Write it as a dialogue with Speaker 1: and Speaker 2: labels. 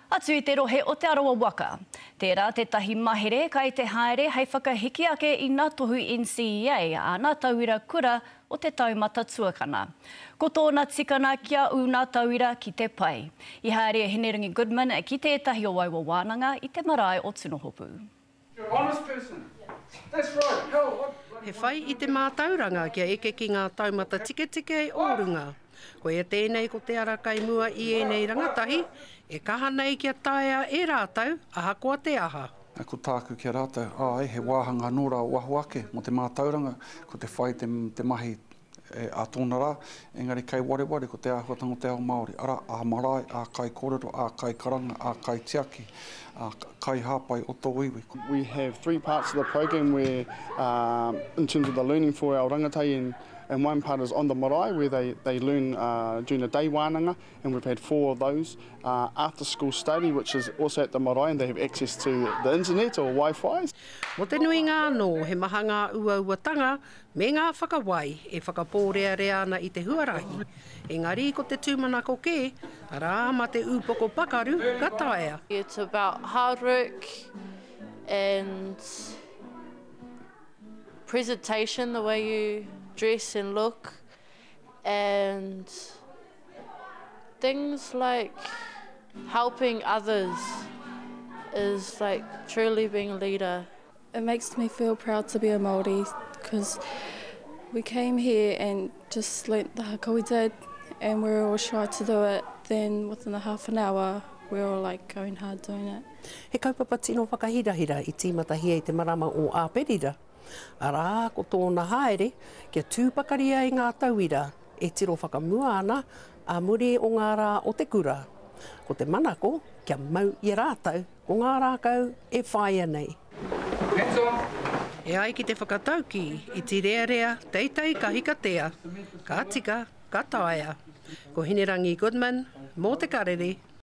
Speaker 1: Atu i te rohe o Te Arawa waka. Tērā tētahi mahere kai te haere hei whakahiki ake i nā tohu NCEA a nā tauira kura o te taumata tuakana. Ko tōna tikana kia ū nā tauira ki te pai. I haere a Hinerangi Goodman ki tētahi o aua wānanga i te marae o Tunohopu.
Speaker 2: He whai i te mātauranga kia eke ki ngā taumata tiketike o runga. Koia tēnei ko te ara kai mua i ēnei rangatahi e kaha nei kia taea e rātou ahakoa te aha.
Speaker 3: Ko tāku ki a rātou, āe, he wāhanga anō rā o waho ake mō te mātauranga, ko te whai te mahi ā tōna rā, engari kei wareware ko te āhuatanga o te ao Māori, arā, ā-marae, ā-kaikōrero, ā-kaikaranga, ā-kaitiaki, ā-kaihāpai o tō iwi.
Speaker 4: We have three parts to the program where in terms of the learning for our rangatahi and and one part is on the marae where they, they learn uh, during the day wānanga and we've had four of those. Uh, after school study which is also at the marae and they have access to the internet or Wi-Fi.
Speaker 2: Mō te nuinga anō, he maha ngā uauatanga Me ngā whakawai e whakapōrearea ana i te huarahi, engari ko te tūmanako kē, arā, mā te ūpoko pakaru ka taea.
Speaker 5: It's about hard work and presentation, the way you dress and look and things like helping others is like truly being a leader.
Speaker 6: It makes me feel proud to be a Māori because we came here and just learnt the haka we did and we were all shy to do it. Then within a half an hour we were all like going hard doing it.
Speaker 2: He kaupapa tino whakahirahira i tīmatahia i te marama o Āperira, arā, ko tōna haere kia tū pakari ai ngā tauira e tiro whakamua ana ā muri o ngā rā o te kura. Ko te manako kia mau i a rātou Ko ngā rākau e whāia nei.
Speaker 7: Hands on.
Speaker 2: E ai ki te whakataukī, iti rearea, teitei ka hikatea, ka tika, ka taea. Ko Hinerangi Goodman, mō Te Karere.